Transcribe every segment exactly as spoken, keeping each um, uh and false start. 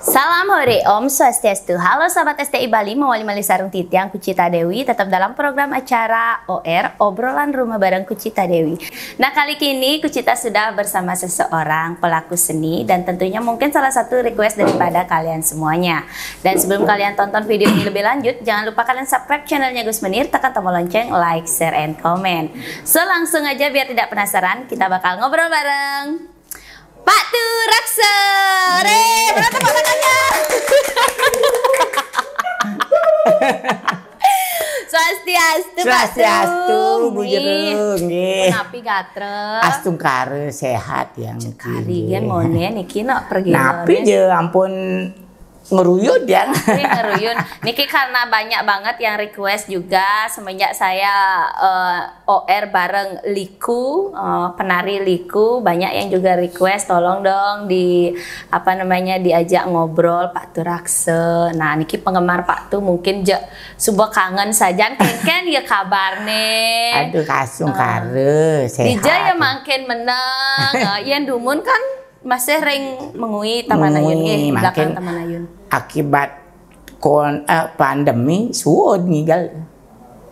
Salam hore, Om Swastiastu. Halo sahabat S T I Bali, mawali malih sareng titiang Kucita Dewi, tetap dalam program acara O R, Obrolan Rumah Bareng Kucita Dewi. Nah, kali ini Kucita sudah bersama seseorang pelaku seni dan tentunya mungkin salah satu request daripada kalian semuanya. Dan sebelum kalian tonton video ini lebih lanjut, jangan lupa kalian subscribe channelnya Gus Menir, tekan tombol lonceng, like, share, and comment. So, langsung aja biar tidak penasaran, kita bakal ngobrol bareng Pak Turakse. Re, mana tepuk tangannya? Swastiastu, Pak Tu. Swastiastu, Bu Jero, nggih. Napi gatra? Astungkara sehat yang kari nggih. Gen monen niki nak pergi. Napi je ampun ngeruyun yang. Niki ngeruyun. Niki karena banyak banget yang request juga semenjak saya eh, O R bareng Liku, eh, penari Liku, banyak yang juga request tolong dong di apa namanya diajak ngobrol Pak Turakse. Nah, niki penggemar Pak Tu mungkin je suba kangen sajan, kenken ya kabar nih. Aduh, kasung kare, sehat. Dija ya mangkin menang. Eh, yang dumun kan masih ring mengui Taman Ayun nggih, belakang Taman Ayun. Akibat kon eh, pandemi suud ngigal.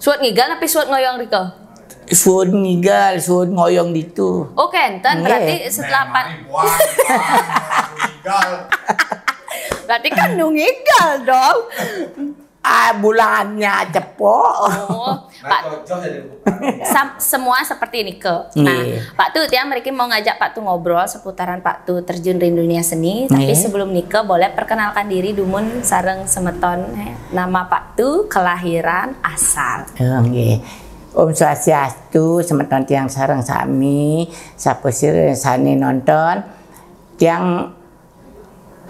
Suud ngigal tapi suud ngoyong rika? Suud ngigal, suud ngoyong ditu. Oh, kenten. Berarti setelah pan berarti kan nu ngigal dong. Ah, bulannya cepok. Oh, Pak, semua seperti nike. Nah, Pak Tu, tiang mriki mau ngajak Pak Tu ngobrol seputaran Pak Tu terjun ring dunia seni. Tapi sebelum nike, boleh perkenalkan diri dumun sareng semeton. Nama Pak Tu, kelahiran, asal. Oh, nggih. Om Swastiastu, semeton tiang sareng sami, sapasira sane nonton. Tiang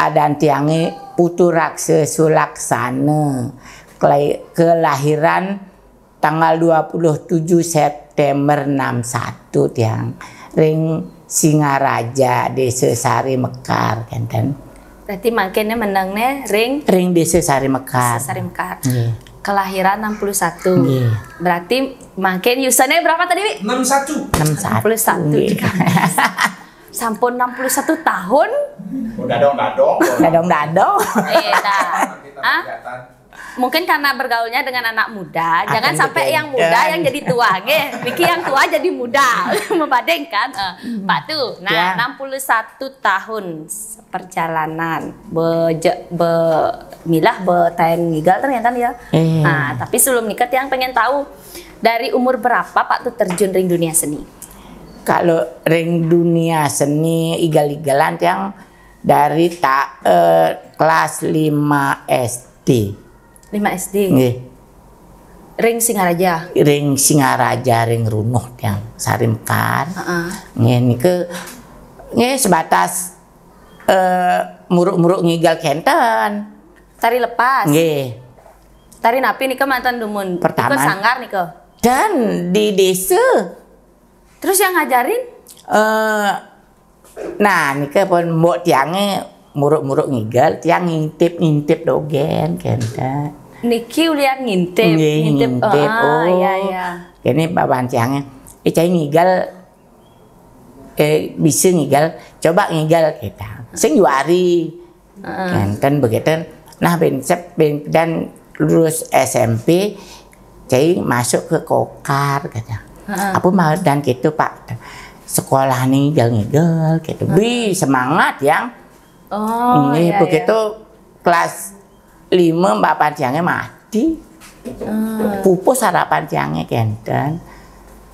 adan tiange Putu Rakse Sulaksana, kelahiran tanggal dua puluh tujuh September enam satu tiang ring Singaraja, Desa Sari Mekar, kenten. Berarti mangkene menengne ring ring Desa Sari Mekar. Desa Sari Mekar. Nggih. Kelahiran enam puluh satu. Nggih. Berarti mangkin yusane berapa tadi, Wi? Enam satu. Enam satu. Enam puluh satu. Nggih. Sampun enam puluh satu tahun. Dadong-dadong. Dadong-dadong. Eh, dah. Hah? Mungkin karena bergaulnya dengan anak muda, jangan sampai yang muda yang jadi tua, nggih. Niki yang tua jadi muda, membandingkan. Eh, Pak Tu, nah, enam puluh satu tahun perjalanan, be, be milah be taen ngigal ternyata ya. Nah, tapi sebelum nikah, tiang pengen tahu dari umur berapa Pak Tu terjun ring dunia seni? Kalau ring dunia seni igal-igalan tiang dari tak eh, kelas lima S D. Lima S D. Nggih. Ring Singaraja. Ring Singaraja, ring Runuh tiang Sari Mekar. Heeh. Nggih, nike nggih sebatas eh, muruk-muruk ngigal kenten. Tari lepas. Nggih. Tari napi nika mantan dumun? Pertama. Nika sanggar nika. Dan di desa. Terus yang ngajarin? Eh, nah, nika pun mbok tiange muruk-muruk ngigal, tiang ngintip-ngintip dogen kenten. Niki ulian ngintip, nggih, ngintip. Ngintip. Oh, oh, iya, iya. Kene baban tiange, eh, cai ngigal, eh, bisa ngigal, coba ngigal kita. Sing juari. Heeh. Kenten begitu. Nah, ben sep ben dan lulus S M P, cai masuk ke Kokar kata. Heeh. Apa mau dan gitu, Pak? Sekolah nih ngigel-ngigel gitu. Heeh. Bi semangat yang. Oh, nggih, iya, begitu iya. Kelas lima bapak tiangnya mati. Hmm. Pupus harapan tiangnya kenten.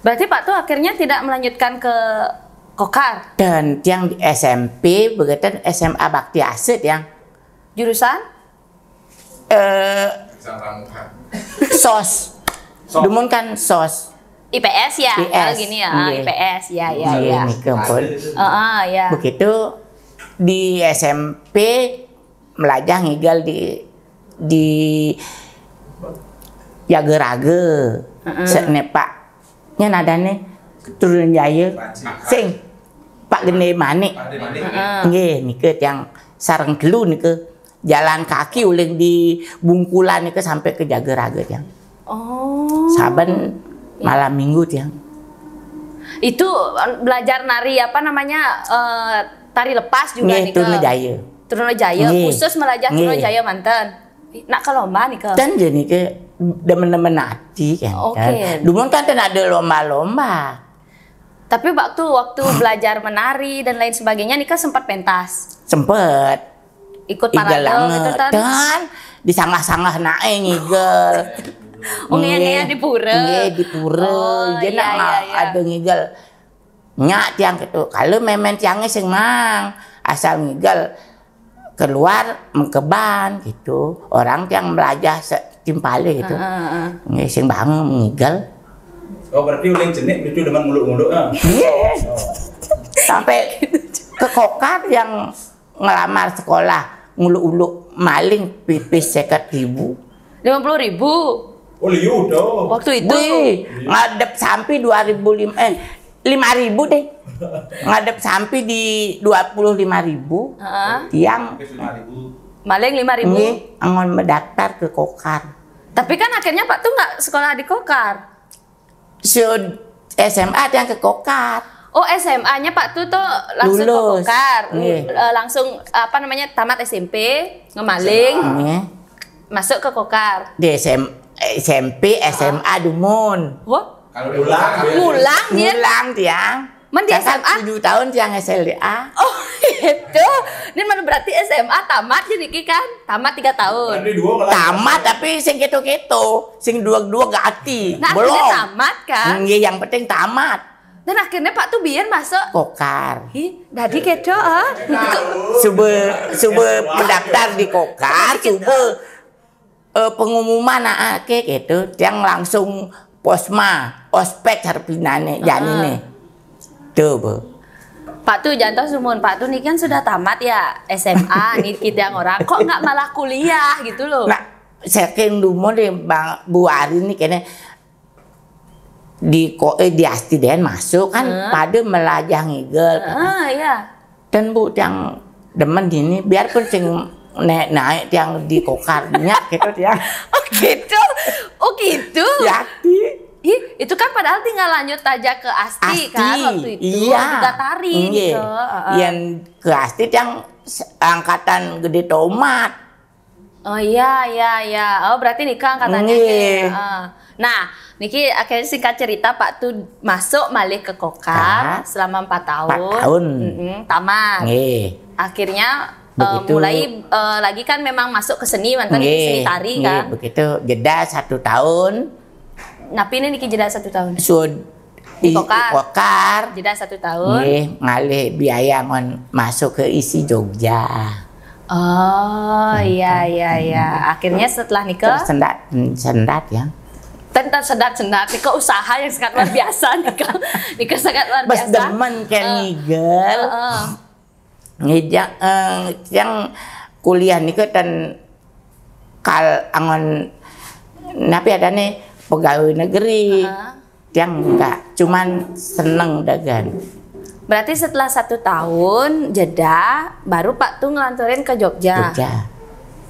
Berarti Pak Tu akhirnya tidak melanjutkan ke Kokar? Dan tiang di S M P, begitu S M A Bakti Asih tiang. Jurusan? Eh, sos. Sos. Dumun kan sos. I P S ya? I P S. Oh, gini ya, nggih. I P S ya, ya, nggih, ya. Niki ampun. Heeh, ya. Begitu di S M P melajah ngigal di di Jaga Raga. Heeh. Sek ne Pak. Nya nadane keturunan Jaya. Sing Pak Gede Manik. Heeh. Nggih, nika tiang sareng telu nika jalan kaki uling di Bungkulan nika sampai ke Jaga Raga tiang. Oh. Saben malam minggu tiang. Itu belajar nari apa namanya, eh, tari lepas juga nggih, nika? Tuna Jaya. Trunojoyo, khusus melajah Trunojoyo manten. Nak ke lomba nika. Ten jani ke demen-demen ati kan. Oke. Dumun kan ten ada lomba-lomba. Tapi waktu waktu belajar menari dan lain sebagainya nika sempat pentas. Sempet. Ikut parade gitu kan. Dan disanggah-sanggah nae ngigel. Oh, ngeyel-ngeyel di pura. Nggih, di pura. Oh, iya, iya, iya. Ada ngigel. Nyak tiang gitu. Kalau memen tiangnya sing mang, asal ngigel keluar mengkeban gitu. Orang tiang melajah timpale gitu. Heeh, heeh. Nggih, sing bangun ngigel. Oh, berarti uling jenik lucu demen nguluk-nguluk, ah. Iya. Sampai ke Kokar yang ngelamar sekolah nguluk-nguluk maling pipis seket ribu. Lima puluh ribu. Oh, liu dah. Waktu itu. Wih, ngadep sampai dua ribu lima, eh, lima ribu deh. Ngadep sampai di dua puluh lima ribu. Heeh. Tiang maling lima ribu. Nggih, angon mendaftar ke Kokar. Tapi kan akhirnya Pak tuh nggak sekolah di Kokar. Sud S M A tiang ke Kokar. Oh, S M A-nya Pak tuh tuh langsung ke Kokar. Nggih. Eh, langsung apa namanya, tamat S M P, ngemaling, nggih, masuk ke Kokar. Di S M, S M P, S M A dumun. Wah. Kalau pulang, pulang ya. Pulang tiang. Men di S M A? Tujuh tahun tiang S L D A. Oh, itu. Ini mana berarti S M A tamat jadi kan? Tamat tiga tahun. Berarti dua kelas. Tamat tapi sing keto-keto, sing dua-dua gak ati. Nah, belum. Akhirnya tamat kan? Nggih, yang penting tamat. Dan akhirnya Pak tuh biyen masuk Kokar. Hi, dadi kedo ah. Suba suba mendaftar di Kokar, suba eh, pengumuman aake gitu, tiang langsung posma, ospek harpinane janine. Tuh, Bu. Pak tuh jantos sumun, Pak tuh nih kan sudah tamat ya S M A nih kita yang orang, kok nggak malah kuliah gitu loh. Nah, saking dumun deh Bang Bu Ari nih kene di ko eh, di Asti den masuk kan pada melajah ngigel. Ah, iya. Dan Bu tiang demen gini biarpun sing naik-naik tiang di Kokarnya gitu tiang. Oh gitu. Oh gitu. Yati. Ih, itu kan padahal tinggal lanjut aja ke Asti kan waktu itu. Iya. Juga tari gitu. Yang ke Asti tiang angkatan gede tomat. Oh iya iya iya. Oh berarti nikah angkatannya. Nah, niki akhirnya singkat cerita Pak tuh masuk malih ke Kokar selama empat tahun. Empat tahun. Mm-mm, tamat. Nggih. Akhirnya eh, mulai eh, lagi kan memang masuk ke seni mantan seni tari kan. Begitu jeda satu tahun. Napi ini niki jeda satu tahun? Sud di Kokar. Jeda satu tahun. Nggih, ngalih biaya ngon masuk ke isi Jogja. Oh iya iya iya. Akhirnya setelah nikah. Tersendat sendat ya. Tentang sendat-sendat, nikah usaha yang sangat luar biasa nikah. Nikah sangat luar biasa. Bas demen kan ngigel. Ngejak eh, yang kuliah nika ten kal angon napi adane pegawai negeri. Tiang enggak, cuman seneng dagan. Berarti setelah satu tahun jeda, baru Pak tuh ngelanturin ke Jogja. Jogja.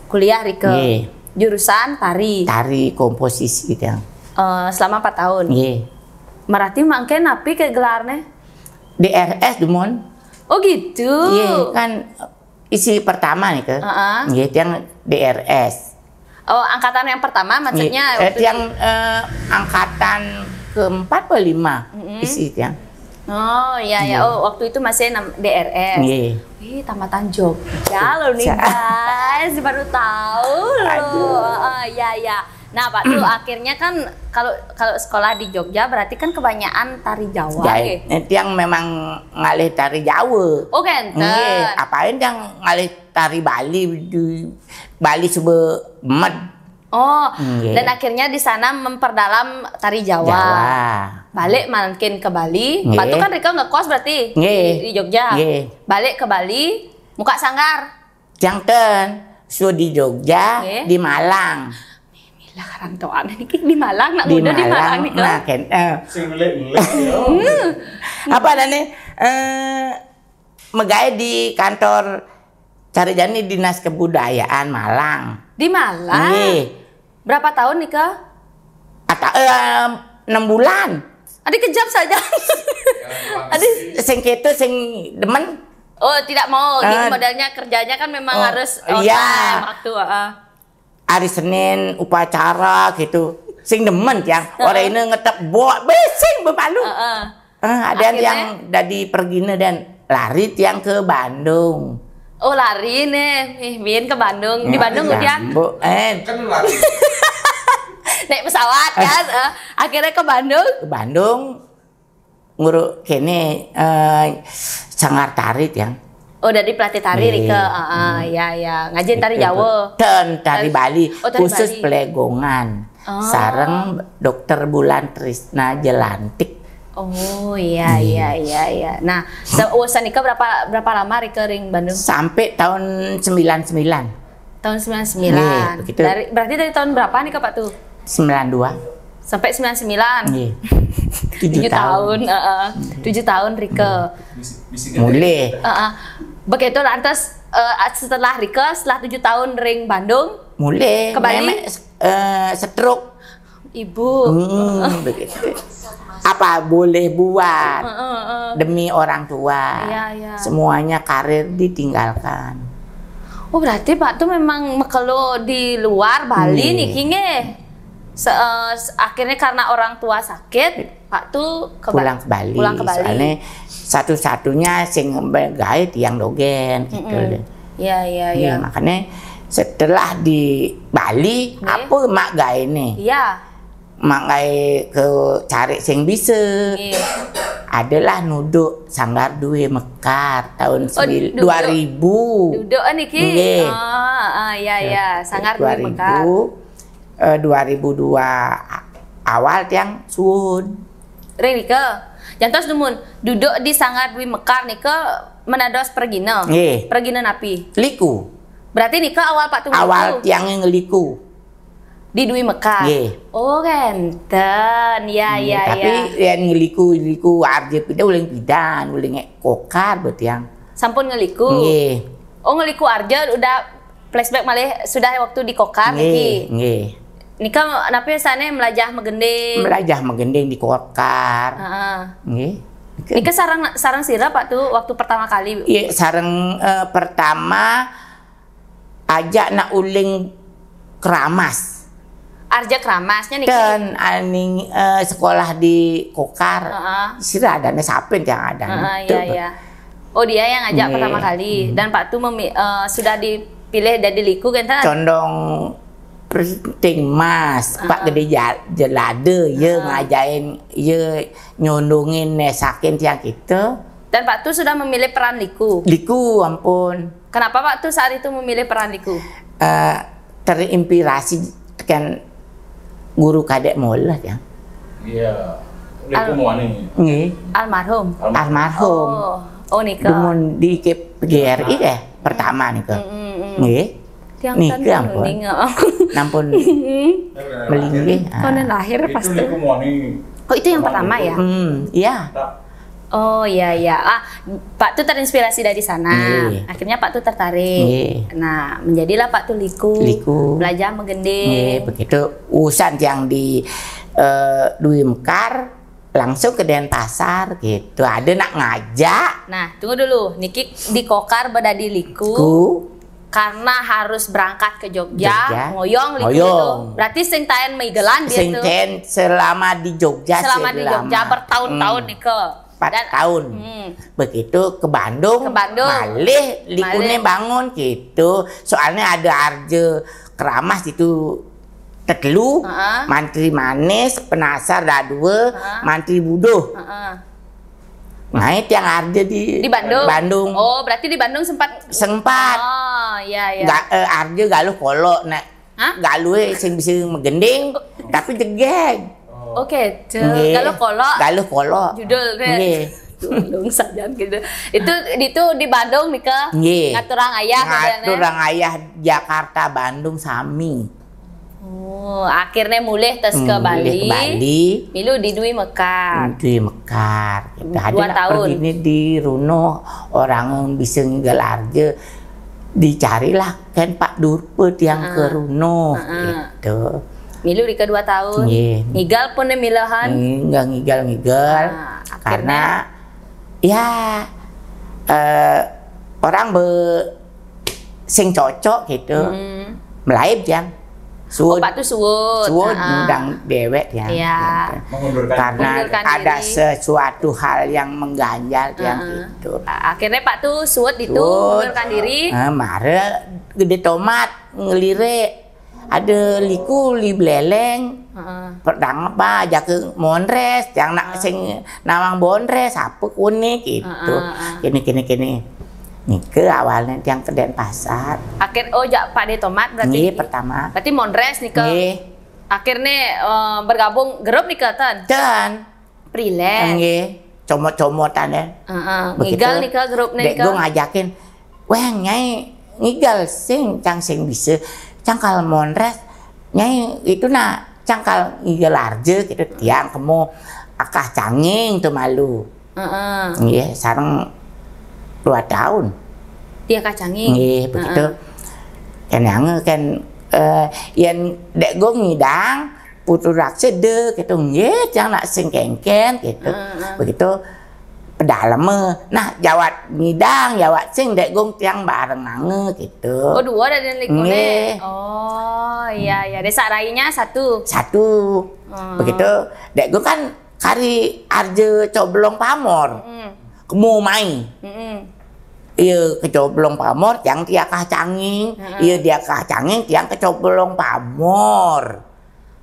Kuliah rike. Nggih. Jurusan tari. Tari komposisi tiang. Eh, selama empat tahun. Nggih. Berarti mangke napi ke gelarnya? D R S dumun. Oh gitu. Iya kan isi pertama nih ke. Heeh. Nggih tiang D R S. Oh angkatan yang pertama maksudnya. Nggih, eh, waktu tiang di eh, angkatan keempat atau lima isi tiang. Oh iya ya. Oh waktu itu masih enam D R S. Nggih. Wih tamatan Jogja loh nih guys, baru tahu loh. Aduh. Oh iya ya. Nah, Pak tuh akhirnya kan kalau kalau sekolah di Jogja berarti kan kebanyakan tari Jawa ya. Tiang memang ngalih tari Jawa. Oh, kenten. Nggih, apain tiang ngalih tari Bali di Bali suba med. Oh, dan akhirnya di sana memperdalam tari Jawa. Jawa. Balik mangkin ke Bali. Pak tuh kan Rika ngekos berarti di Jogja. Nggih. Balik ke Bali, muka sanggar. Janten, su di Jogja, di Malang. Lah karantoan niki di Malang, nak muda di Malang nih. Nah, kan, eh. Sing ngelik-ngelik ya. Apa ada nih? Eh, megai di kantor cari jani Dinas Kebudayaan Malang. Di Malang? Nggih. Berapa tahun nikah? Atau eh, enam bulan. Adi kejam saja. Adi sing keto sing demen. Oh, tidak mau. Jadi modelnya kerjanya kan memang harus on time waktu, heeh. Hari Senin upacara gitu. Sing demen tiang. Orang ini ngetep bok, bising bepalu. Heeh. Eh, ada yang dari pergi ne dan lari tiang ke Bandung. Oh, lari nih, Mimin ke Bandung. Di Bandung tiang. Bu, eh. Kan lari. Naik pesawat kan, eh, akhirnya ke Bandung. Ke Bandung, nguru kene, eh, sanggar tari tiang. Oh, dari pelatih tari, Rike. Heeh, ya, ya. Ngajen tari Jawa. Dan tari Bali, oh, tari khusus Bali. Pelegongan. Oh. Sareng Dokter Bulan Trisna Jelantik. Oh, iya, iya, iya, iya. Nah, se-, usaha nikah berapa, berapa lama, Rike, ring Bandung? Sampai tahun sembilan sembilan. Tahun sembilan sembilan. Iya, begitu. Dari, berarti dari tahun berapa nih, Kak, Pak, tuh? Sembilan dua. Sampai sembilan sembilan. Iya. Tujuh tahun. Tujuh tahun, heeh. Tujuh tahun, Rike. Mulai. Heeh. Begitu lantas, eh, setelah Rike, setelah tujuh tahun ring Bandung, mulai ke Bali? Memek, eh, stroke. Ibu. Hmm, begitu. Apa boleh buat demi orang tua? Iya, iya. Semuanya karir ditinggalkan. Oh, berarti Pak tuh memang mekelo di luar Bali niki nggih. Se-, eh, s-, akhirnya karena orang tua sakit, Pak tuh ke Ba-, pulang ke Bali. Pulang ke Bali. Soalnya satu-satunya sing gawe tiang dogen gitu. Mm-mm. Iya, iya, iya. Makanya setelah di Bali, apa mak gawe nih? Iya. Mak gawe ke cari sing bisa. Iya. Adalah nuduk Sanggar Dwi Mekar tahun dua ribu. Duduk niki? Nggih. Oh, oh, iya, iya. Sanggar Dwi Mekar. Dua ribu, eh, dua ribu dua awal tiang suud. Ring nika, jantos dumun, duduk di Sanggar Dwi Mekar nika menados pergina. Nggih. Pergina napi? Liku. Berarti nika awal Pak Tunggu. Awal tiang ngeliku. Di Dwi Mekar. Nggih. Oh, kenten. Ya, ya, tapi ya. Yang ngeliku, ngeliku arja pida uling pidan, uling kokar berarti yang. Sampun ngeliku. Nggih. Oh, ngeliku arja udah flashback malih sudah waktu di kokar niki. Nggih, nggih. Nika napi sane melajah megending? Melajah megending di kokar. Heeh. Nggih. Nika sarang, sarang sira Pak tuh waktu pertama kali? Iya, sarang, eh, pertama ajak nak uling Keramas. Arja Keramasnya niki. Dan aning, eh, sekolah di Kokar. Heeh. Sira adane sapin yang ada. Heeh, iya, iya. Oh, dia yang ngajak pertama kali. Dan Pak Tu memi-, eh, sudah dipilih jadi liku kan, Tan? Condong penting mas, Pak Gede Ja-, Jelade, ya ngajain, ya nyondongin, nesakin tiang kita. Dan Pak Tu sudah memilih peran liku? Liku, ampun. Kenapa Pak Tu saat itu memilih peran liku? Eh, terinspirasi kan guru kadek mola ya. Iya. Liku Muani. Nggih. Almarhum. Almarhum. Oh, oh, nika. Dumun di K P G R I deh pertama nika. Mm, mm, mm. Nggih. Tiang nika, ampun. Nampun melinggih. Konen lahir pas itu. Liku Muani. Oh, itu yang pertama ya? Hmm, iya. Oh, iya, iya. Ah, Pak Tu terinspirasi dari sana. Nggih. Akhirnya Pak Tu tertarik. Nggih. Nah, menjadilah Pak Tu liku. Liku. Belajar menggending. Nggih, begitu. Usan yang di, eh, Dwi Mekar, langsung ke Denpasar gitu. Ada nak ngajak. Nah, tunggu dulu. Niki di Kokar bedadi liku. Ku. Karena harus berangkat ke Jogja, Jogja. Ngoyong liku. Ngoyong. Berarti sing taen meigelan dia sing tuh. Taen selama di Jogja. Selama di Jogja bertahun-tahun nih ke. Empat tahun. Begitu ke Bandung, ke Bandung. Malih likune malih bangun gitu. Soalnya ada arja keramas itu tetelu, heeh. Mantri Manis, Penasar Dadua, heeh. Mantri Buduh. Heeh. Nah, tiang arja di, di Bandung. Bandung. Oh, berarti di Bandung sempat. Sempat. Oh, iya, iya. Ga-, eh, arja galuh kolo, nek. Hah? Galuh sing bisa megending, tapi jegeg. Oke, nggih. Galuh kolo. Galuh kolo. Judul deh. Nggih. Tulung saja gitu. Itu, itu di Bandung nih ke. Nggih. Ngaturang ayah. Ngaturang ayah Jakarta, Bandung sami. Oh, akhirnya mulih tes ke Bali. Mulih ke Bali. Milu di Dwi Mekar. Dwi Mekar. Kita dua tahun. Pergi ini di Runo, orang bisa ngigal arja. Dicarilah kan Pak Durpe tiang ke Runo gitu. Milu di kedua tahun. Nggih. Ngigal pun deh milahan. Nggih, nggak ngigal-ngigal. Nah, karena akhirnya ya, eh, orang be sing cocok gitu. Melaib tiang. Suud. Oh, Pak tu suud. Suud ngundang dewek tiang. Iya. Gitu. Karena ada sesuatu hal yang mengganjal tiang gitu. Akhirnya Pak tu suud itu mengundurkan diri. Eh, mara gedé tomat ngelirik. Ada liku li beleleng. Heeh. Perdang apa, jaka mondres, tiang nak sing nawang bondres, apa kuné gitu. Heeh, heeh. Kini, kini, kini. Nika awalnya tiang ke Denpasar. Akhir, oh, jak Pak De Tomat berarti. Nggih, pertama. Berarti mondres nika. Nggih. Akhirnya, eh, bergabung grup nika, ten? Ten. Prilet. Nggih, comot-comotan ya. Heeh. Begitu. Ngigel nika grup nika. Dek Gung ngajakin, "Weng, Nyai ngigel sing, cang sing bisa. Cang kal mondres, Nyai itu nah, cang kal ngigel arja gitu, tiang kemu akah canging tu malu." Heeh. Nggih, sareng dua tahun. Tiang akah canging. Nggih, begitu. Heeh. Kenange kan, eh, yen Dek Gung ngidang, Putu rakseda gitu, nggih, tiang nak sing kengken gitu. Heeh. Begitu pedaleme. Nah, jawat ngidang, jawat sing Dek Gung tiang bareng nange gitu. Oh, dua dari likune. Nggih. Oh, iya, iya. Desa rainya satu. Satu. Hmm. Begitu, Dek Gung kan kari arja coblong pamor. Mm. Kemu mai. Mm-mm. Iya, kecoblong pamor, tiang tiakah canging. Heeh. Iya, diakah canging, tiang kecoblong pamor.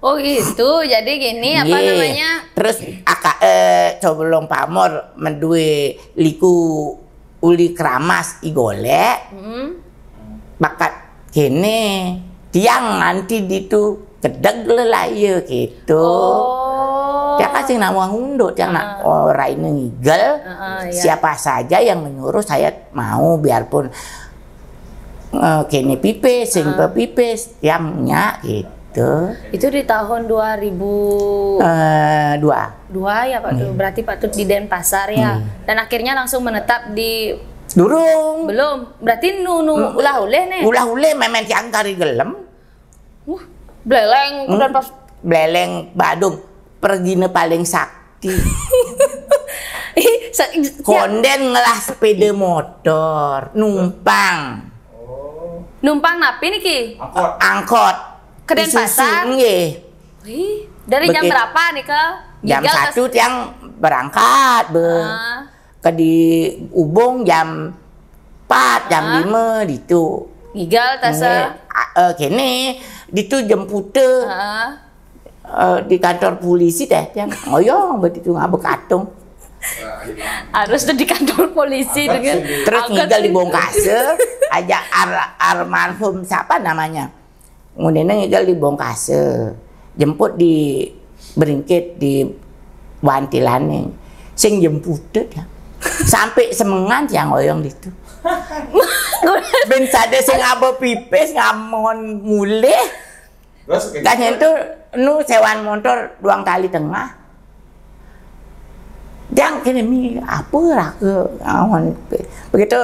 Oh gitu, jadi gini apa namanya? Terus aka, eh, coba long pamor medue liku uli keramas igole, bakat kene tiang nanti ditu kedeg lelaya gitu. Oh. Tiang kasih nama ngunduk, tiang nak orang ini ngigel. Heeh, iya. Siapa saja yang menyuruh saya mau, biarpun eh, kene pipis, sing pipis, tiang nya gitu. Itu di tahun dua ribu dua. Eh, dua. Dua ya, Pak, tuh. Iya. Berarti Pak tuh di Denpasar ya. Hmm. Dan akhirnya langsung menetap di Durung. Belum. Berarti nu, nu ulah uleh nih. Ulah uleh memen tiang kari gelem. Wah, beleleng. Hmm. Beleleng Badung. Pergine paling sakti. Ih, sa- Konden ngelah sepeda motor, numpang. Oh. Numpang napi niki? Angkot. Angkot. Ke Denpasar? Isuzu, nggih. Wih, dari jam berapa nih, Kak? Jam satu tiang berangkat, be. Ah. Ke di Ubung jam empat, jam lima ditu. Ngigel tasa. Nggih. A- eh, kene ditu jemputa. Heeh. Eh, di kantor polisi deh, tiang ngoyong begitu ngabek atung. Harus tuh di kantor polisi dengan terus ngigel di Bongkase, aja ar- almarhum siapa namanya? Ngunene ngigel di Bongkase. Jemput di Beringkit di Wantilaning. Sing jemput ya. Sampai semengan tiang ngoyong ditu. Ben sade sing aba pipis ngamon mulih. Terus kayak gitu? Nyentuh nu sewan motor duang tali tengah. Jang kene mi apa raka awan begitu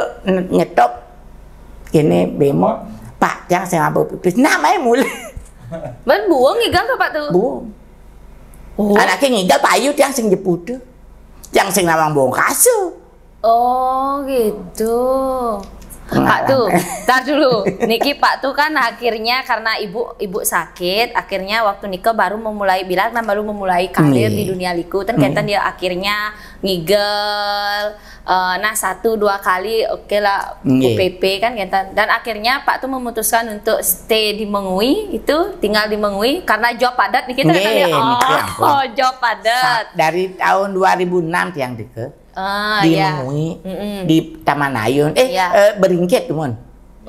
nyetop kene bemo, Pak, jang sing apa pipis. Nah, mai mulih. Ban buang ngigel tuh, Pak, tuh? Buang. Oh. Anaknya ngigel payu tiang sing jeput tuh. Tiang sing nawang Bongkase. Oh gitu. Pak tuh, tar dulu. Niki Pak tuh kan akhirnya karena ibu ibu sakit, akhirnya waktu nikah baru memulai bilang dan baru memulai karir di dunia liku. Kan kenten dia akhirnya ngigel, eh, nah satu dua kali oke lah U P P kan kenten. Dan akhirnya Pak tuh memutuskan untuk stay di Mengwi itu, tinggal di Mengwi karena job padat nih kita kan ya. Oh, job padat. Dari tahun dua ribu enam tiang deke. Ah, di Mengwi, di Taman Ayun, eh, eh, Beringkit tuh, Mon.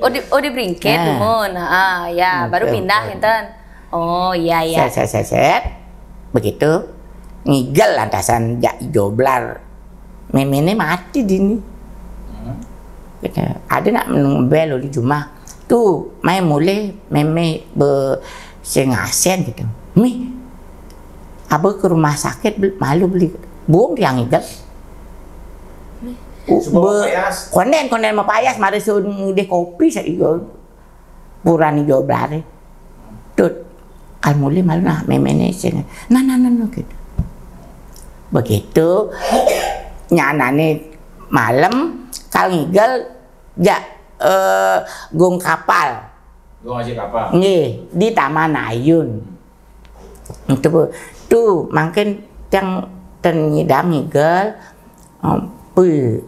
Oh, di, oh, di Beringkit tuh, Mon. Ah, ya, baru pindah, enten. Oh, iya, iya. Set, set, set, set. Begitu, ngigel lantasan jak joblar. Memene mati dini. Ada nak menung bel di rumah. Tu, mai mulih meme be sing asen gitu. Mi, aba ke rumah sakit beli, malu beli. Buung tiang ngigel. Konden, konden mapayas, mari sun ngidih kopi sa iya. Purani joblare. Tut, kal mulih malu nah, memene sing. Nah, nah, nah, nah, gitu. Begitu, nyanane malem, kal ngigel, jak, eh, Gung Kapal. Gung Aji Kapal. Nggih, di Taman Ayun. Itu, tu mangkin tiang ten nyidang ngigel, eh, pui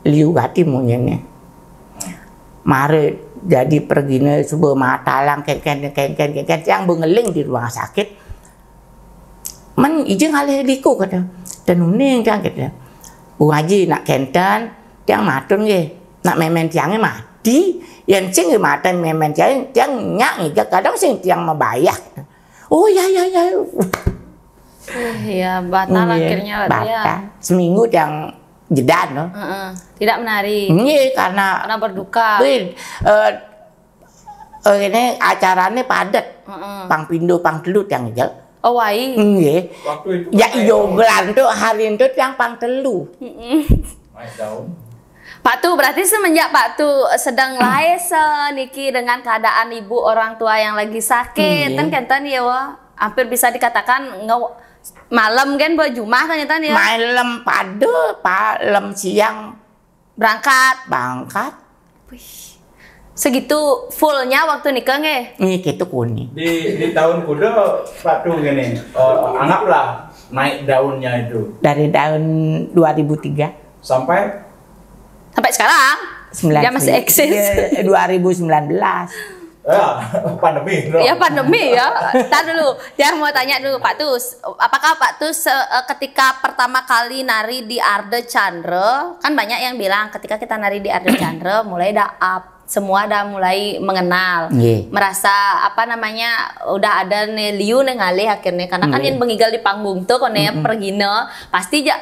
liu gati munyine. Mare jadi pergine suba matalang kenken, kenken, kenken, tiang bengeling di rumah sakit. "Men ije ngalih liku," kata. "Ten uning tiang," kata. "Bu Haji nak kenten, tiang matur nggih. Nak memen tiange mati, yen sing mate memen tiange, tiang nyak ngigel kadang sing tiang mabayah." "Oh ya, ya, ya." Eh, ya, batal Nggih, akhirnya, Pak, ya. batal. Seminggu tiang jeda, no. Heeh. Tidak menari. Nggih, karena Karena berduka. Wih, eh, eh, ini acaranya padat. Heeh. Pang pindo, pang telu tiang ngigel. Oh, wai. Nggih. Waktu itu Ya kan iyo gelantuk hari itu tiang pang telu. Naik daun. Pak Tu, berarti semenjak Pak Tu sedang laes, eh, niki dengan keadaan ibu orang tua yang lagi sakit, Iya. Ten kenten ya, wah. Hampir bisa dikatakan nge malam kan berjumah kan ya, Ten, ya? Malam pada, palem siang Berangkat. Berangkat. Segitu fullnya waktu nikah nggih? Nggih, gitu kuni. Di di tahun kuda Pak Tu gini, eh, anggaplah naik daunnya itu Dari tahun dua ribu tiga sampai Sampai sekarang? sembilan Dia masih eksis. Iya, dua ribu sembilan belas. ya, pandemi. Bro. Ya, pandemi ya. Ntar dulu, dia mau tanya dulu Pak Tu, apakah Pak Tu se- eh, ketika pertama kali nari di Arde Chandra, kan banyak yang bilang ketika kita nari di Arde Chandra mulai dah up, semua dah mulai mengenal, Nggih. merasa apa namanya udah ada ne liu ne ngalih akhirnya, karena kan Nggih. Yang bengigal di panggung tuh kone pergina pasti ja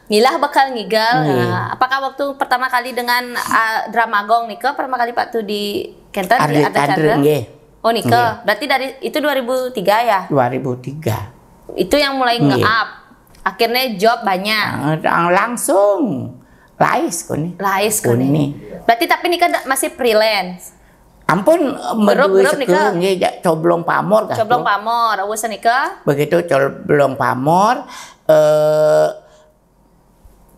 ngilah bakal ngigal. Nggih. Nah, apakah waktu pertama kali dengan uh, Drama Gong nika, pertama kali Pak Tu di kenten di Arde Arde Chandra, Chandra? Nggih. Oh, nika. Berarti dari itu dua ribu tiga ya? Dua ribu tiga. Itu yang mulai Nggih. nge-up. Akhirnya job banyak. Ang- ang- langsung laes kuni. Laes kuni. Kuni. Berarti tapi nika da- masih freelance. Ampun, Grup- medue grup seke nika? Nggih, ja- Coblong Pamor kah Coblong tu? Pamor, awak senika. Begitu Coblong Pamor, eh,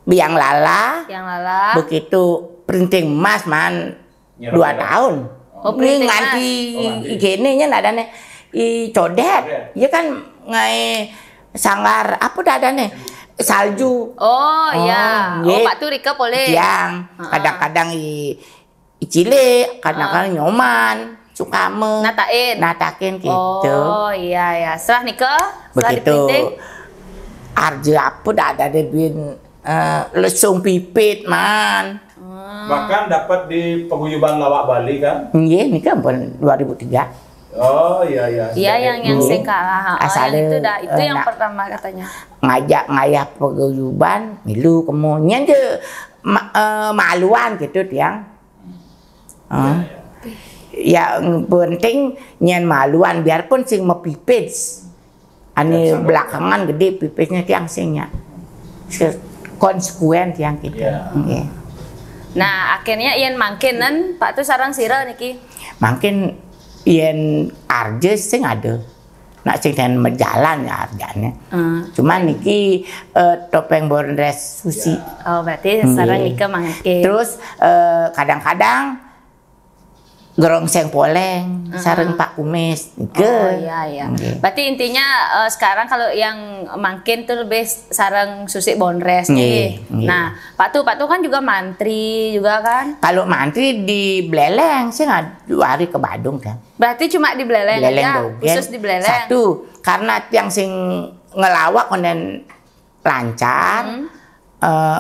Biang Lala, Yang lala. Begitu Printing Emas man Nyerap dua nyerap. tahun. Oh, Ini Printing nganti Oh, nganti. Gini nya nadane i codet. Codet. Ya kan ngai sanggar apa dadane? Salju. Oh, ya. Oh, nggih. Pak Tu rika boleh. Yang kadang-kadang i, i cilik, kadang-kadang nyoman, sukama. Natain. Natakin gitu. Oh, iya ya. Setelah nika, setelah Begitu. Diprinting. Arja apa dadane bin, eh, lesung pipit man. Bahkan dapat di paguyuban Lawak Bali kan? Nggih, nika pun dua ribu tiga. Oh iya iya. Iya, yang yang Nggih. sing kalah. Oh, Asal, yang itu dah, itu eh, yang nak- pertama katanya. Ngajak ngayah paguyuban, milu kemo. Nyen je ma- eh, maluan gitu tiang. Eh. Ya penting nyen maluan biarpun sing mepipis. Ane belakangan gede pipisnya tiang sing nya. Se- Konsekuen tiang gitu. Ya. Nggih. Nah, akhirnya yen mangkin nen Pak Tu sareng sira niki. Mangkin yen arja sing ada. Nak sing den majalan ya arjane. Hmm. Cuman niki eh, Topeng Bondres Susi. Oh, berarti sareng nika mangkin. Terus eh, kadang-kadang Gerongseng Poleng sareng Pak Kumis. Nggih. Oh, iya iya. Nggih. Berarti intinya eh, sekarang kalau yang mangkin tuh lebih sareng Susi Bondres Nggih, nih. nggih. Nah, Pak Tu, Pak Tu kan juga mantri juga kan? Kalau mantri di Beleleng sih nggak dua hari ke Badung kan. Berarti cuma di Beleleng, Beleleng aja, Dogen. Khusus di Beleleng. Satu, karena tiang sing ngelawak konden lancar, Hmm. eh,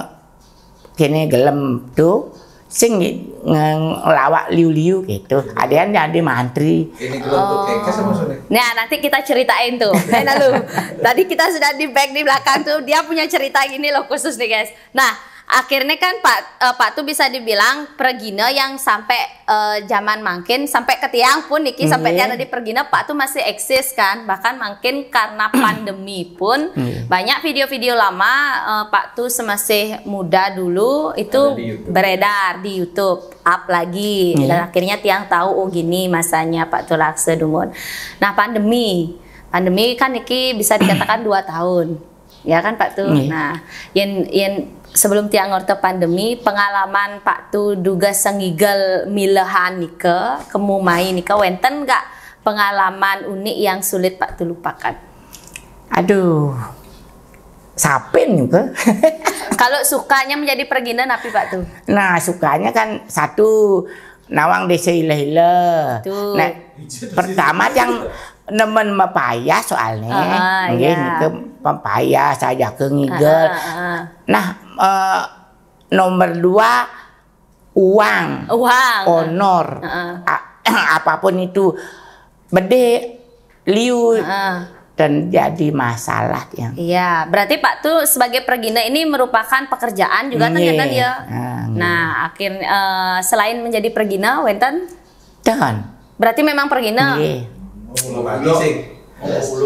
kene gelem tuh sing nge- ngelawak liu-liu gitu. Ada yang jadi mantri. Ini gelombok kekes maksudnya? Nah, nanti kita ceritain tuh. Eh, lalu, tadi kita sudah di back di belakang tuh, dia punya cerita gini loh khusus nih guys. Nah, akhirnya kan Pak eh, Pak Tu bisa dibilang pergina yang sampai eh, zaman mangkin sampai ke tiang pun niki sampai Nggih. tiang tadi pergina Pak Tu masih eksis kan, bahkan mangkin karena pandemi pun Nggih. banyak video-video lama eh, Pak Tu semasih muda dulu itu Ada di YouTube. Beredar di YouTube, up lagi. Iya. Dan akhirnya tiang tahu, oh gini masanya Pak Tu Laksa dumun. Nah, pandemi. Pandemi kan niki bisa dikatakan dua tahun. Ya kan Pak Tu? Iya. Nah, yen yen Sebelum tiang ngorta pandemi, pengalaman Pak Tu dugas ngigel milehan nika, kemu mai nika, wenten gak pengalaman unik yang sulit Pak Tu lupakan? Aduh, sapin juga. Kalau sukanya menjadi pergina, napi Pak Tu? Nah, sukanya kan satu, nawang desa ilah-ilah. Betul. Nah, pertama yang nemen mapayas soalnya. Ah, Nggih, ya. Nika mapayas aja ke ngigel. Ah, ah, ah. Nah, eh, nomor dua, uang, Uang. honor, Heeh. A- apapun itu, bede, liu, Heeh. Dan jadi masalah yang Iya, berarti Pak Tu sebagai pergina ini merupakan pekerjaan juga Nggih. ternyata dia. Ah, nggih. Nah, akhirnya eh, selain menjadi pergina, wenten? Tuhan. Berarti memang pergina. Nggih. Mau badi sih.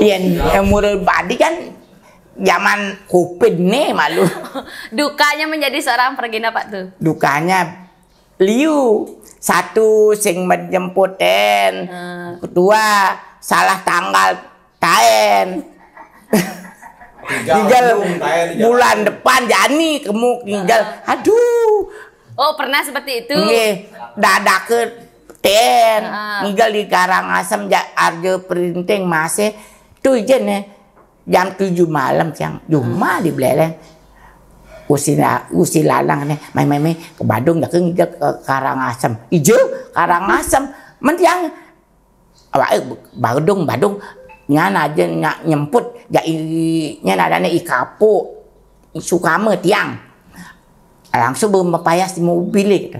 Yen eh, murah badi kan zaman covid nih malu. Dukanya menjadi seorang pergina Pak Tu. Dukanya liu, satu sing menjemputin, Hmm. kedua salah tanggal taen. Tiga Tinggal belum, taen, tiga. Bulan depan jani kemuk tinggal. Aduh. Oh, pernah seperti itu. Nggih, dadake ten, Ah. ninggal di Karangasem ja, Arjo Perinting masih tu ijen ya. Jam tujuh malam siang, cuma di Beleleng. Usi, usi lalang nih, mai mai mai ke Badung, dah ke, ke Karangasem. Ijo Karangasem, mentiang awak eh, Badung, Badung. Nyan aja nyak nyemput, ja i, nyan ada nih i kapuk, sukama tiang. Langsung bermepayas di mobil gitu.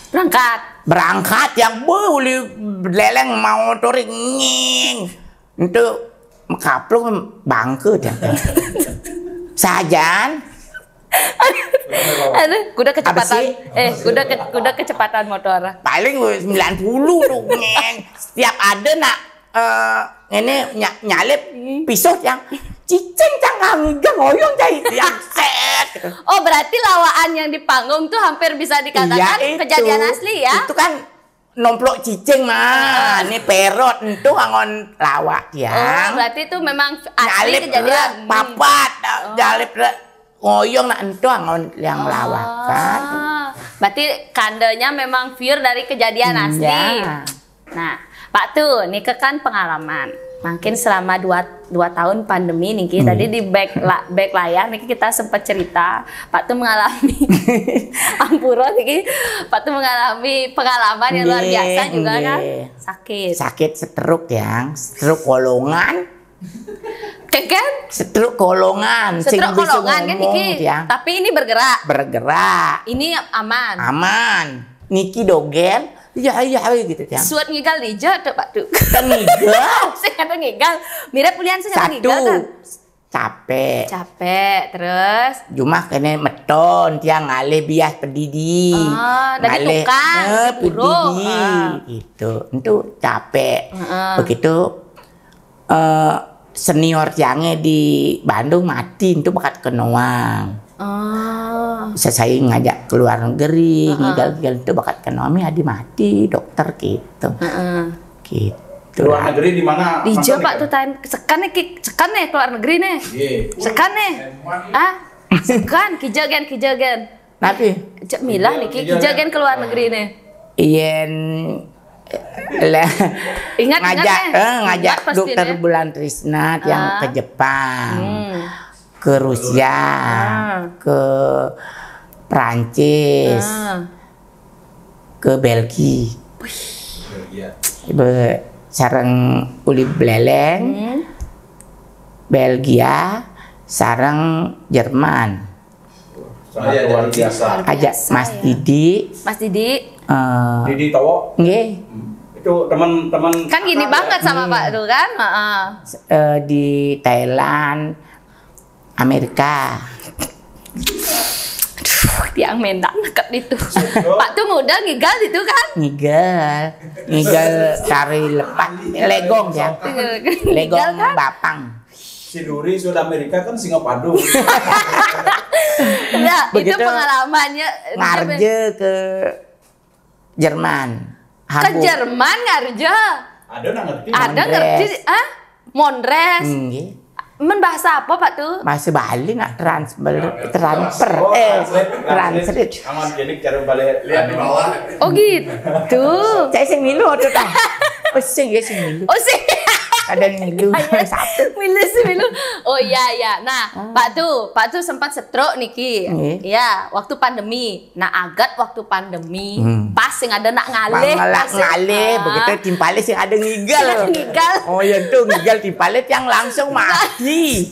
Berangkat. Berangkat yang boleh Beleleng mau touring nging. Itu mekaplung bangke dia. Sajan. Aduh, kuda kecepatan. Apa sih? Eh, kuda ke, kuda kecepatan motor. Paling sembilan puluh tuh ngeng. Setiap ada nak eh ini ny- nyalip pisuh yang cicing cang kang ngoyong cai yang set. Oh, berarti lawaan yang di panggung tuh hampir bisa dikatakan Iya, itu. Kejadian asli ya? Itu kan nomplok cicing mah. Ini perot itu angon lawak Oh, tiang. Berarti itu memang asli Nyalip kejadian. le, papat, nyalip le, ngoyong nak entu angon yang lawakan. Ah, berarti kandanya memang pure dari kejadian asli. Iya. Nah, Pak Tu, nih ke kan pengalaman. Mungkin selama dua, dua tahun pandemi nih, Ki. Tadi di back la- back layar nih kita sempat cerita, Pak Tu mengalami ampura nih, Pak Tu mengalami pengalaman yang luar Nggih, biasa juga kan? nggih. Sakit. Sakit stroke yang, stroke kolongan, Kan? stroke kolongan. Sing Stroke bisa kolongan kan ngomong, Niki? Tiang. Tapi ini bergerak. Bergerak, Ini aman. Aman. Niki dogel, iya iya iya gitu tiang. Suat ngigal di ija tuh Pak Tu. Kan ngigal. Saya kata ngigal. Mirip pulian saya kata Satu, ngigal kan? Capek. Capek terus. Jumah kene meton tiang ngalih bias pedidi. Ah, dari Ngalih, tukang, eh, dari buruh, pedidi ah. Gitu. Itu capek. Heeh. Begitu eh, senior tiangnya di Bandung mati, itu bakat kenoang. Oh. Sesai ngajak ke luar negeri, ngigal-ngigal itu bakat kenoang, mi adi mati dokter gitu. Heeh. Gitu. Luar negeri di mana? Di Masa ija Pak nih? Tuh tain sekan nih Ki, sekan nih ke luar negeri nih. Iya. Sekan nih. Ah, sekan kijagen kijagen. Tapi Cek milah nih Ki, Kijagen. Kijagen ke luar negeri nih. yen lah Ingat, ngajak ingat, eh. eh, ngajak Ingat pasti, dokter eh. Bulan Trisna yang Ah. ke Jepang, Hmm. ke Rusia, Ah. ke Prancis, Ah. ke Belgia. Iya. Be, sareng uli Beleleng, Hmm. Belgia, sareng Jerman. Saya luar biasa. Ajak Biasa, Mas ya. Didi, Mas Didi, eh, Didi Towo. Nggih, Itu teman-teman kan gini akrab ya? Banget sama Pak Tuh kan? Heeh. eh, di Thailand, Amerika. Tiang mendang deket itu. Pak Tuh muda ngigal itu kan? Ngigal, ngigal tari lepat, legong ya, legong Ngigal kan? Bapang. Si Duri sudah Amerika kan Singapadu. Nah, itu Begitu pengalamannya. Ngarja ke Jerman. Ke Hamburg. Jerman ngarja. Ada nggak ngerti? Ada Mondres. Ngerti? Ah, Mondres. Nggih. Men bahasa apa, Pak Tu? Bahasa Bali nak transfer, transfer, Oh, eh, translate, translate. Translate. Aman, jadi cara balik lihat di bawah. Oh gitu. Saya sing milu tu dah. Oh, sing ya sing milu. Oh sih. Ada yang milu. Satu. Milu sih milu. Oh iya iya. Nah, Pak Tu, Pak Tu sempat stroke niki. Nggih. Ya, waktu pandemi. Nah, agat waktu pandemi, Hmm. pas sing ada nak ngalih. Mangelak Pas sing- ngalih, Ah. begitu timpalé sing ada ngigel. Ngigel. Oh ya tu ngigel timpalé tiang langsung mati.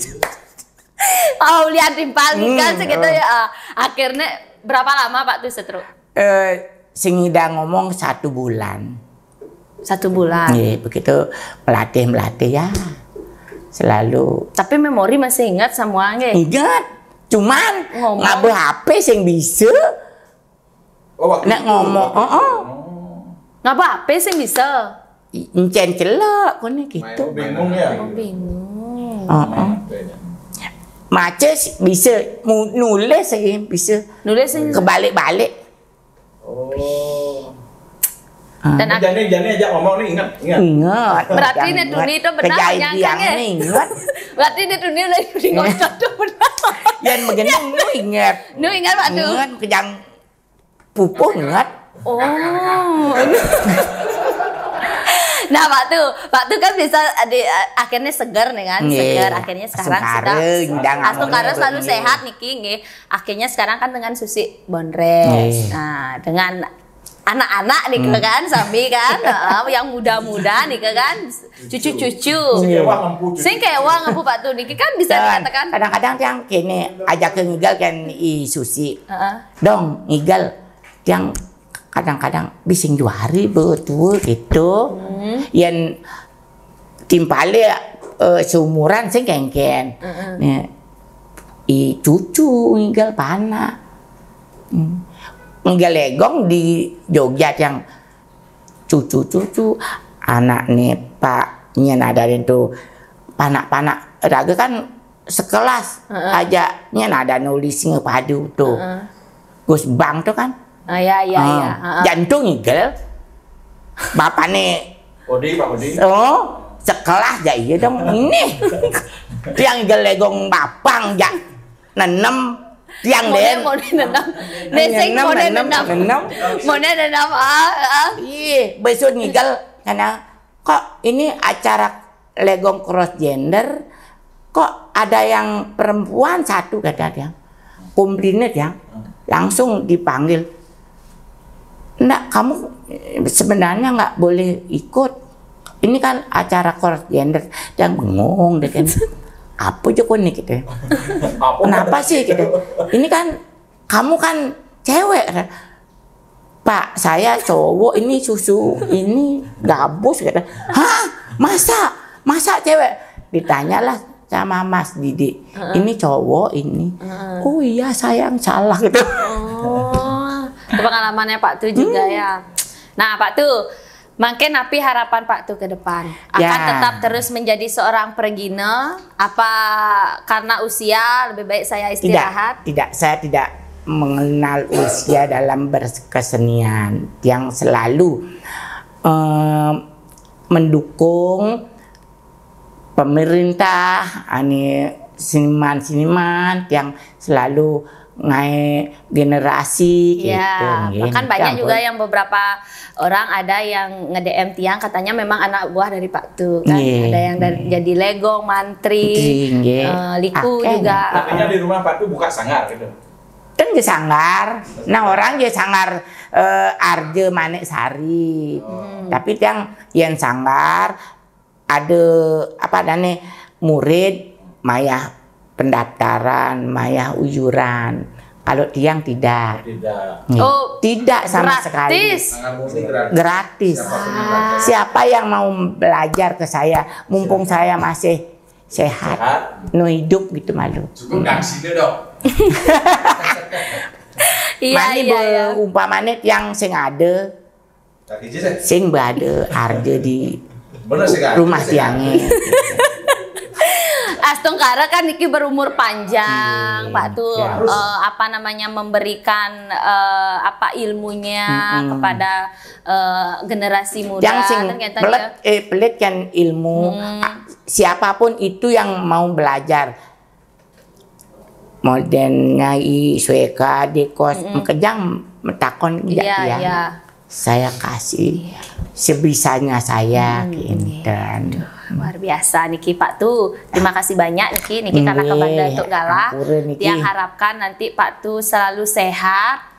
Oh, lihat timpal ngigel Hmm, segitu oh. Ya. Ah, akhirnya berapa lama Pak Tu stroke? Eh, sing ida ngomong satu bulan. Satu bulan. Nggih, begitu melatih melatih ya. Selalu Tapi memori masih ingat semua nggih. ingat. Cuman Ngomong. ngabeh apa sing bisa Oh, waktu nak itu, ngomong. waktu Oh, oh. Ngapa apa sih bisa? Encen celak kone gitu. Bingung ya. Oh, bingung. Oh, oh. Maca sih bisa, mu- nulis sih bisa. Nulis sih. Kebalik-balik. Oh. Dan ak- Jani jani ajak ngomong nih ingat ingat. Ingat. Berarti Ingat. nek Tuni itu benar Kejadian nyangkang, ya? Ingat. Berarti dia Tuni lagi di ngocok tu benar. Yang begini nu ingat. Nu ingat Pak Tu. Ingat kejang pupuh ingat. Oh. Nah, Pak Tu, Pak Tu kan bisa di, akhirnya segar nih kan, Nggih. Segar. Akhirnya sekarang Sengkara, sudah ngidang Astungkara ngomong selalu nggih. Sehat niki nggih. Akhirnya sekarang kan dengan Susi Bondres. Nggih. Nah, dengan anak-anak nih kan, Sami kan, heeh, yang muda-muda nih kan, cucu-cucu. Sing kewah ngempu cucu. Sing kewah ngempu Pak Tu niki kan bisa Dan dikatakan. Kadang-kadang tiang kene ajak ke ngigel kan i Susi. Heeh. Dong ngigel tiang kadang-kadang bising dua hari betul gitu. Hmm. Yang timpale eh, seumuran sing kengken. Nih, i cucu ngigel panak. Hmm. Ngigel legong di Jogja tiang cucu-cucu anak nih Pak nyen ada tu panak-panak raga kan sekelas aja nyen ada nulis ngepadu tu. Gus Bang tu kan. Ah, ya ya ya. Ah, jantung ngigel. Bapane Odi Pak Odi. oh sekelas ja iya dong ini. Tiang ngigel legong bapang ja nenem tiang Mone den. mone nenam. Nesing Nenem, mone nenem, nenam. nenem. Mone nenam ah ah. Ih, besok ngigel karena kok ini acara legong cross gender kok ada yang perempuan satu kata dia. Komplainnya dia langsung dipanggil. Ndak, kamu sebenarnya nggak boleh ikut. Ini kan acara cross gender. Dia bengong deh kan. Apa aja kok nih gitu. Apa? Kenapa sih gitu? Ini kan kamu kan cewek. Pak, saya cowok ini susu ini gabus kata. Hah? Masa? Masa cewek? Ditanyalah sama Mas Didi. Ini cowok ini. Oh iya sayang salah gitu. Oh, itu pengalamannya Pak Tu juga ya. Nah, Pak Tu, mungkin apa harapan Pak Tu ke depan? Akan Ya. Tetap terus menjadi seorang pergina? Apa karena usia lebih baik saya Tidak, istirahat? tidak. Saya tidak mengenal usia dalam berkesenian yang selalu eh, mendukung pemerintah, ane seniman-seniman yang selalu ngai generasi gitu. Ya, Nggih. bahkan banyak Yang juga yang beberapa orang ada yang nge-D M tiang katanya memang anak buah dari Pak Tu kan. Nggih, Ada yang dari jadi legong, mantri, Mantri, nggih. eh, liku Akeh. juga. Artinya di rumah Pak Tu buka sanggar gitu. Kan ke sanggar. Nah orang je sanggar eh, Arja Manik Sari. Tapi tiang yen sanggar ada apa adane murid mayah pendaftaran, mayah ujuran. Kalau tiang tidak. Tidak. Nggih. Oh, Tidak sama sekali. Gratis. Sanggar murni gratis. Gratis. Siapapun yang Ah. datang. Siapa yang mau belajar ke saya, mumpung saya masih sehat, Sehat. No hidup gitu malu. Cukup nggak sini dong. Iya, Mani iya, iya. Umpamane tiang sing ada, Tadi aja deh. sing berada arja di Bener sih kan. Rumah tiangnya. Astungkara kan niki berumur panjang, Iya, Pak Tu ya. eh, apa namanya memberikan eh, apa ilmunya Mm-mm. kepada eh, generasi muda Yang sing kan kata pelit, dia. Eh, pelit kan ilmu. Hmm. Ah, siapapun itu yang mau belajar, modern nyai, suéka, di kos, makejang matakon ja, iya, tiang. Iya. Saya kasih sebisanya saya. Hmm, kénten. Aduh, luar biasa niki Pak Tu. Terima kasih banyak niki, niki karena nggih, kepada Tuk Galah. Ampura niki. Tiang harapkan nanti Pak Tu selalu sehat,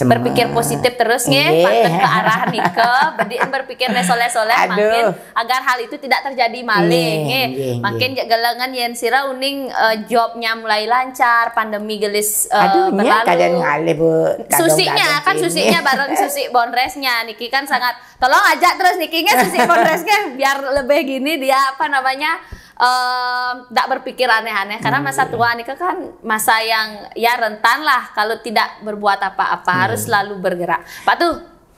berpikir positif terus nggih, nggih, pantun ke arah nika, bediin berpikir né soléh-soléh, aduh, mangkin agar hal itu tidak terjadi malih nggih, nggih. Nggih, mangkin nggih. Gelengan yén sira uning, eh, jobnya mulai lancar, pandemi gelis, eh, aduh, nya berlalu. Kadang ngalih, Bu. Kadang susinya kadang kan ini. Susinya bareng susi bondresnya niki kan sangat, tolong ajak terus niki nggih susi bondres nggih biar lebih gini dia apa namanya, eh, ndak berpikir aneh-aneh karena masa tua nih kan masa yang ya rentan lah kalau tidak berbuat apa-apa, harus selalu bergerak. Pak Tu,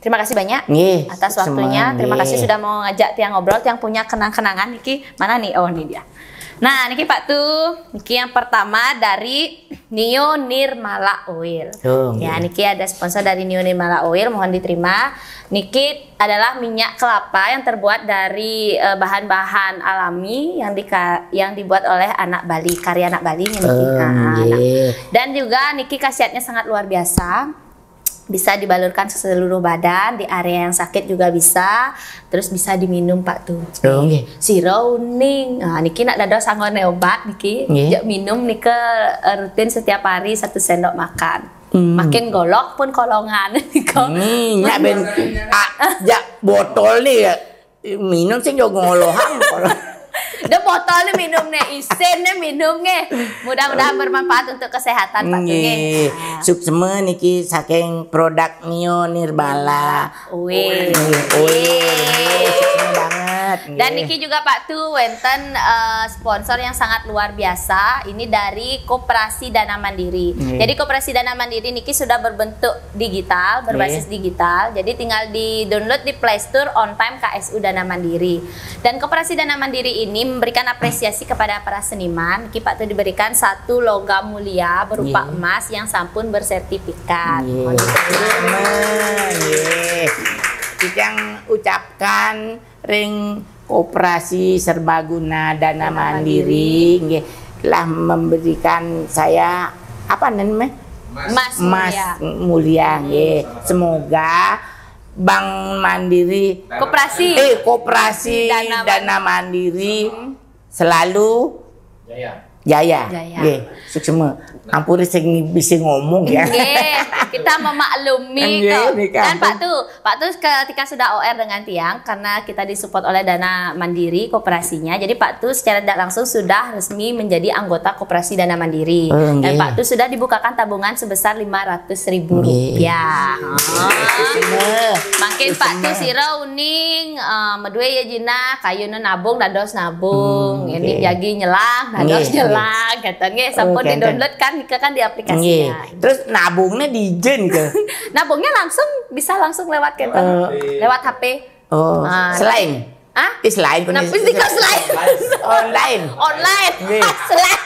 terima kasih banyak atas waktunya. Terima kasih sudah mau ngajak tiang ngobrol, tiang punya kenang-kenangan niki. Mana nih? Oh, ini dia. Nah, niki Pak Tu, niki yang pertama dari Nio Nirmala Oil. Oh, ya, nggih. Niki ada sponsor dari Nio Nirmala Oil, mohon diterima. Niki adalah minyak kelapa yang terbuat dari, eh, bahan-bahan alami yang dika-, yang dibuat oleh anak Bali, karya anak Bali niki. Oh, nah, nggih. Dan juga niki khasiatnya sangat luar biasa. Bisa dibalurkan ke seluruh badan, di area yang sakit juga bisa, terus bisa diminum Pak Tu. Oh, nggih. Sira uning. Nah, niki nak dados anggone obat niki. Nggih. Jak minum nika, eh, rutin setiap hari satu sendok makan. Hmm. Makin golok pun kolongan nika. Hmm, nyak ben, ah, jak botol nih ya. Minum sing yo ngolohang. Dah botol nih minum nih, isin nih minum nih. Mudah-mudahan bermanfaat untuk kesehatan Pak Tu nggih. Nggih. Ah. Suksma niki saking produk Nio Nirmala. Wih. Wih. Suksma banget. Dan nggih. Niki juga Pak Tu wenten, eh, sponsor yang sangat luar biasa. Ini dari Koperasi Dana Mandiri. Nggih. Jadi Koperasi Dana Mandiri niki sudah berbentuk digital, berbasis digital. Jadi tinggal di-download di Play Store On Time K S U Dana Mandiri. Dan Koperasi Dana Mandiri ini memberikan apresiasi kepada para seniman. Niki Pak Tu diberikan satu logam mulia berupa emas yang sampun bersertifikat. Nggih. Mohon diterima. Nggih. Titiang ucapkan ring Koperasi Serbaguna Dana Mandiri, nggih, telah memberikan saya, apa namanya? Emas mulia, nggih. Semoga Bank Mandiri, Koperasi. Eh, Koperasi Dana Mandiri selalu jaya. Jaya. Nggih, suksma. Ampura sing bisa ngomong ya. Nggih, kita memaklumi kok. Nggih, nggih, ampun. Dan Pak Tu, Pak Tu ketika sudah O R dengan tiang, karena kita disupport oleh Dana Mandiri, koperasinya, jadi Pak Tu secara tidak langsung sudah resmi menjadi anggota Koperasi Dana Mandiri. Oh, nggih. Dan Pak Tu sudah dibukakan tabungan sebesar lima ratus ribu rupiah. Nggih. Oh. Suksma. Makin Pak Tu sira uning, eh, madué ya jinah, kayuné nabung, dados nabung. Hmm, ini nggih. Jagi nyelang, dados nyelang, gitu. Nggih, sampun di-download kan, kan di aplikasinya. Nggih. Terus nabungnya di jen ke? Nabungnya langsung, bisa langsung lewat gitu. Eh. Lewat H P. Oh, ah, selain? Ah? Ih, selain. Nah, pasti kok selain. Online. Online. Nggih. Selain.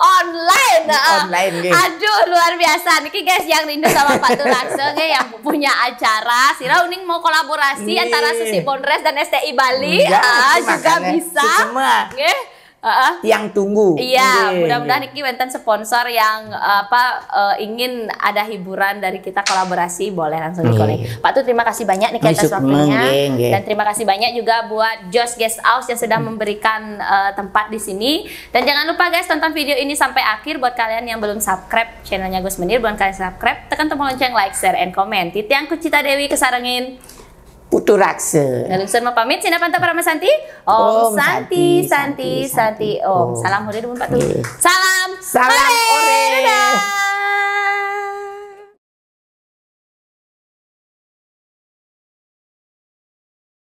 Online, heeh. Online, nggih. Aduh, luar biasa. Niki guys, yang rindu sama Pak Tu langsung ya, yang punya acara. Sira uning mau kolaborasi antara Susi Bondres dan S T I Bali. Nggih, ah, itu juga makanya bisa. Suksma. Nggih. Heeh. Yang tunggu. Iya, nggih, mudah-mudahan nggih. Niki wenten sponsor yang, apa, eh, ingin ada hiburan dari kita, kolaborasi, boleh langsung di-call. Nggih. Pak Tu, terima kasih banyak niki atas waktunya. Nggih, nggih. Dan terima kasih banyak juga buat Jos Guest House yang sudah memberikan, eh, tempat di sini. Dan jangan lupa guys, tonton video ini sampai akhir. Buat kalian yang belum subscribe channelnya Gus Menir, buat kalian subscribe, tekan tombol lonceng, like, share, and comment. Titiang Kucita Dewi kesarengin Putu Raksa. Nalungsur mau pamit, sinapan para masanti. Om Santi, Santi, Santi, Om. Salam hore dumun Pak Tu. Nggih. Salam. Salam hore.